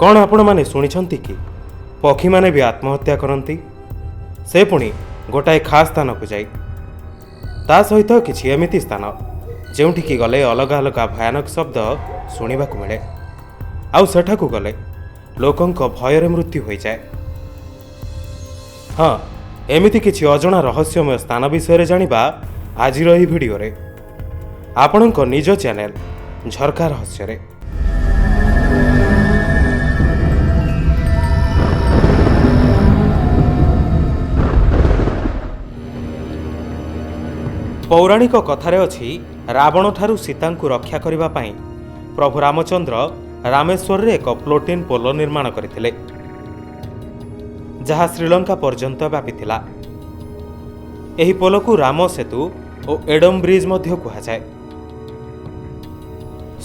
କ'ଣ ଆପଣମାନେ ଶୁଣିଛନ୍ତି କି ପକ୍ଷୀମାନେ ବି ଆତ୍ମହତ୍ୟା କରନ୍ତି, ସେ ପୁଣି ଗୋଟାଏ ଖାସ୍ ସ୍ଥାନକୁ ଯାଇ, ତା ସହିତ କିଛି ଏମିତି ସ୍ଥାନ ଯେଉଁଠିକି ଗଲେ ଅଲଗା ଅଲଗା ଭୟାନକ ଶବ୍ଦ ଶୁଣିବାକୁ ମିଳେ, ଆଉ ସେଠାକୁ ଗଲେ ଲୋକଙ୍କ ଭୟରେ ମୃତ୍ୟୁ ହୋଇଯାଏ। ହଁ, ଏମିତି କିଛି ଅଜଣା ରହସ୍ୟମୟ ସ୍ଥାନ ବିଷୟରେ ଜାଣିବା ଆଜିର ଏହି ଭିଡ଼ିଓରେ, ଆପଣଙ୍କ ନିଜ ଚ୍ୟାନେଲ ଝରକା ରହସ୍ୟରେ। ପୌରାଣିକ କଥାରେ ଅଛି, ରାବଣଠାରୁ ସୀତାଙ୍କୁ ରକ୍ଷା କରିବା ପାଇଁ ପ୍ରଭୁ ରାମଚନ୍ଦ୍ର ରାମେଶ୍ୱରରେ ଏକ ପ୍ଲୋଟିନ୍ ପୋଲ ନିର୍ମାଣ କରିଥିଲେ, ଯାହା ଶ୍ରୀଲଙ୍କା ପର୍ଯ୍ୟନ୍ତ ବ୍ୟାପିଥିଲା। ଏହି ପୋଲକୁ ରାମ ସେତୁ ଓ ଏଡମ୍ ବ୍ରିଜ୍ ମଧ୍ୟ କୁହାଯାଏ।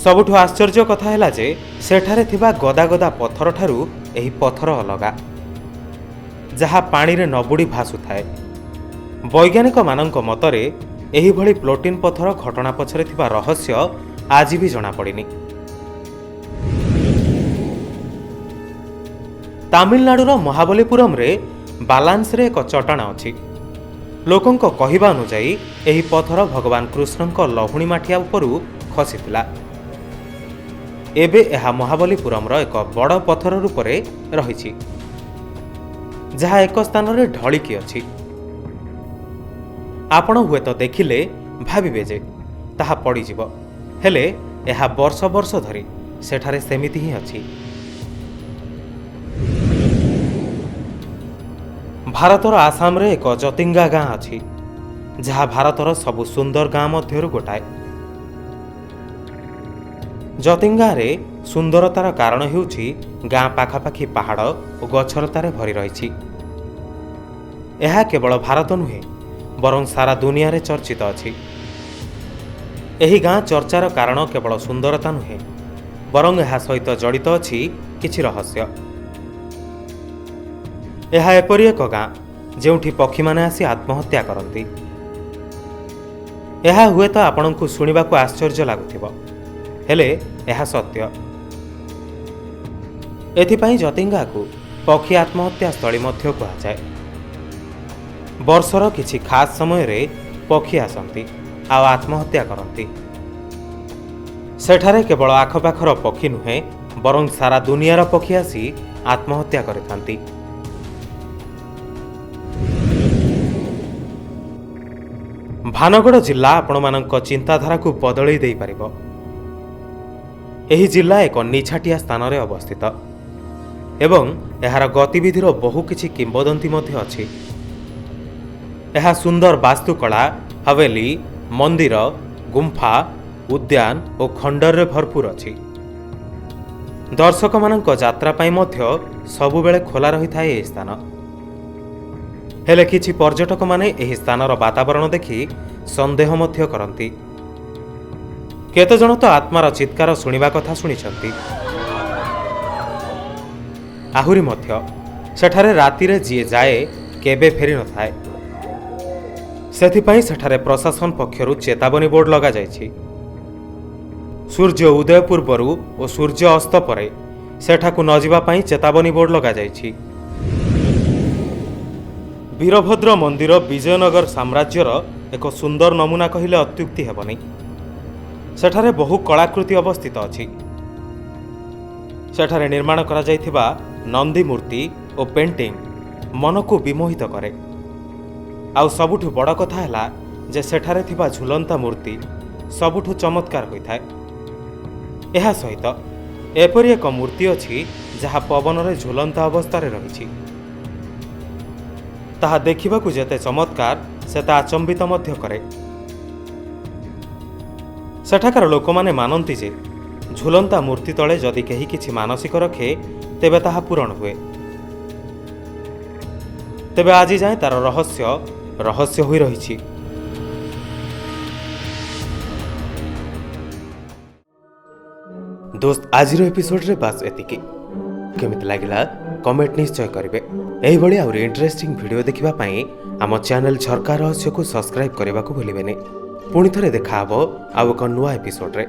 ସବୁଠୁ ଆଶ୍ଚର୍ଯ୍ୟ କଥା ହେଲା ଯେ ସେଠାରେ ଥିବା ଗଦା ଗଦା ପଥରଠାରୁ ଏହି ପଥର ଅଲଗା, ଯାହା ପାଣିରେ ନବୁଡ଼ି ଭାସୁଥାଏ। ବୈଜ୍ଞାନିକମାନଙ୍କ ମତରେ ଏହିଭଳି ପ୍ଲୋଟିନ୍ ପଥର ଘଟଣା ପଛରେ ଥିବା ରହସ୍ୟ ଆଜି ବି ଜଣାପଡ଼ିନି। ତାମିଲନାଡୁର ମହାବଲୀପୁରମରେ ବାଲାନ୍ସରେ ଏକ ଚଟାଣ ଅଛି। ଲୋକଙ୍କ କହିବା ଅନୁଯାୟୀ ଏହି ପଥର ଭଗବାନ କୃଷ୍ଣଙ୍କ ଲହୁଣୀ ମାଠିଆ ଉପରୁ ଖସିଥିଲା। ଏବେ ଏହା ମହାବଲୀପୁରମର ଏକ ବଡ଼ ପଥର ରୂପରେ ରହିଛି, ଯାହା ଏକ ସ୍ଥାନରେ ଢଳିକି ଅଛି। ଆପଣ ହୁଏତ ଦେଖିଲେ ଭାବିବେ ଯେ ତାହା ପଡ଼ିଯିବ, ହେଲେ ଏହା ବର୍ଷ ବର୍ଷ ଧରି ସେଠାରେ ସେମିତି ହିଁ ଅଛି। ଭାରତର ଆସାମରେ ଏକ ଜତିଙ୍ଗା ଗାଁ ଅଛି, ଯାହା ଭାରତର ସବୁ ସୁନ୍ଦର ଗାଁ ମଧ୍ୟରୁ ଗୋଟାଏ। ଜତିଙ୍ଗାରେ ସୁନ୍ଦରତାର କାରଣ ହେଉଛି ଗାଁ ପାଖାପାଖି ପାହାଡ଼ ଓ ଗଛଲତାରେ ଭରି ରହିଛି। ଏହା କେବଳ ଭାରତ ନୁହେଁ, ବରଂ ସାରା ଦୁନିଆରେ ଚର୍ଚ୍ଚିତ ଅଛି। ଏହି ଗାଁ ଚର୍ଚ୍ଚାର କାରଣ କେବଳ ସୁନ୍ଦରତା ନୁହେଁ, ବରଂ ଏହା ସହିତ ଜଡ଼ିତ ଅଛି କିଛି ରହସ୍ୟ। ଏହା ଏପରି ଏକ ଗାଁ ଯେଉଁଠି ପକ୍ଷୀମାନେ ଆସି ଆତ୍ମହତ୍ୟା କରନ୍ତି। ଏହା ହୁଏତ ଆପଣଙ୍କୁ ଶୁଣିବାକୁ ଆଶ୍ଚର୍ଯ୍ୟ ଲାଗୁଥିବ, ହେଲେ ଏହା ସତ୍ୟ। ଏଥିପାଇଁ ଜତିଙ୍ଗାକୁ ପକ୍ଷୀ ଆତ୍ମହତ୍ୟା ସ୍ଥଳୀ ମଧ୍ୟ କୁହାଯାଏ। ବର୍ଷର କିଛି ଖାସ୍ ସମୟରେ ପକ୍ଷୀ ଆସନ୍ତି ଆଉ ଆତ୍ମହତ୍ୟା କରନ୍ତି। ସେଠାରେ କେବଳ ଆଖପାଖର ପକ୍ଷୀ ନୁହେଁ, ବରଂ ସାରା ଦୁନିଆର ପକ୍ଷୀ ଆସି ଆତ୍ମହତ୍ୟା କରିଥାନ୍ତି। ଭାନଗଡ଼ ଜିଲ୍ଲା ଆପଣମାନଙ୍କ ଚିନ୍ତାଧାରାକୁ ବଦଳେଇ ଦେଇପାରିବ। ଏହି ଜିଲ୍ଲା ଏକ ନିଛାଟିଆ ସ୍ଥାନରେ ଅବସ୍ଥିତ ଏବଂ ଏହାର ଗତିବିଧିର ବହୁ କିଛି କିମ୍ବଦନ୍ତୀ ମଧ୍ୟ ଅଛି। ଏହା ସୁନ୍ଦର ବାସ୍ତୁକଳା, ହવેଲି, ମନ୍ଦିର, ଗୁମ୍ଫା, ଉଦ୍ୟାନ ଓ ଖଣ୍ଡରରେ ଭରପୁର ଅଛି। ଦର୍ଶକମାନଙ୍କ ଯାତ୍ରା ପାଇଁ ମଧ୍ୟ ସବୁବେଳେ ଖୋଲା ରହିଥାଏ ଏହି ସ୍ଥାନ। ହେଲେ କିଛି ପର୍ଯ୍ୟଟକମାନେ ଏହି ସ୍ଥାନର ବାତାବରଣ ଦେଖି ସନ୍ଦେହ ମଧ୍ୟ କରନ୍ତି। କେତେଜଣ ତ ଆତ୍ମାର ଚିତ୍କାର ଶୁଣିବା କଥା ଶୁଣିଛନ୍ତି। ଆହୁରି ମଧ୍ୟ ସେଠାରେ ରାତିରେ ଯିଏ ଯାଏ କେବେ ଫେରି ନଥାଏ। ସେଥିପାଇଁ ସେଠାରେ ପ୍ରଶାସନ ପକ୍ଷରୁ ଚେତାବନୀ ବୋର୍ଡ ଲଗାଯାଇଛି। ସୂର୍ଯ୍ୟ ଉଦୟ ପୂର୍ବରୁ ଓ ସୂର୍ଯ୍ୟ ଅସ୍ତ ପରେ ସେଠାକୁ ନଯିବା ପାଇଁ ଚେତାବନୀ ବୋର୍ଡ ଲଗାଯାଇଛି। ବୀରଭଦ୍ର ମନ୍ଦିର ବିଜୟନଗର ସାମ୍ରାଜ୍ୟର ଏକ ସୁନ୍ଦର ନମୁନା କହିଲେ ଅତ୍ୟୁକ୍ତି ହେବନି। ସେଠାରେ ବହୁ କଳାକୃତି ଅବସ୍ଥିତ ଅଛି। ସେଠାରେ ନିର୍ମାଣ କରାଯାଇଥିବା ନନ୍ଦୀ ମୂର୍ତ୍ତି ଓ ପେଣ୍ଟିଂ ମନକୁ ବିମୋହିତ କରେ। ଆଉ ସବୁଠୁ ବଡ଼ କଥା ହେଲା ଯେ ସେଠାରେ ଥିବା ଝୁଲନ୍ତା ମୂର୍ତ୍ତି ସବୁଠୁ ଚମତ୍କାର ହୋଇଥାଏ। ଏହା ସହିତ ଏପରି ଏକ ମୂର୍ତ୍ତି ଅଛି ଯାହା ପବନରେ ଝୁଲନ୍ତା ଅବସ୍ଥାରେ ରହିଛି। ତାହା ଦେଖିବାକୁ ଯେତେ ଚମତ୍କାର, ସେତେ ଆଚମ୍ବିତ ମଧ୍ୟ କରେ। ସେଠାକାର ଲୋକମାନେ ମାନନ୍ତି ଯେ ଝୁଲନ୍ତା ମୂର୍ତ୍ତି ତଳେ ଯଦି କେହି କିଛି ମାନସିକ ରଖେ, ତେବେ ତାହା ପୂରଣ ହୁଏ। ତେବେ ଆଜି ଯାଏଁ ତାର ରହସ୍ୟ ରହସ୍ୟ ହୋଇ ରହିଛି। ଦୋସ୍ତ, ଆଜିର ଏପିସୋଡରେ ବାସ୍ ଏତିକି। କେମିତି ଲାଗିଲା କମେଣ୍ଟ ନିଶ୍ଚୟ କରିବେ। ଏହିଭଳି ଆହୁରି ଇଣ୍ଟରେଷ୍ଟିଂ ଭିଡ଼ିଓ ଦେଖିବା ପାଇଁ ଆମ ଚ୍ୟାନେଲ ଝରକା ରହସ୍ୟକୁ ସବସ୍କ୍ରାଇବ୍ କରିବାକୁ ଭୁଲିବେନି। ପୁଣି ଥରେ ଦେଖାହବ ଆଉ ଏକ ନୂଆ ଏପିସୋଡରେ।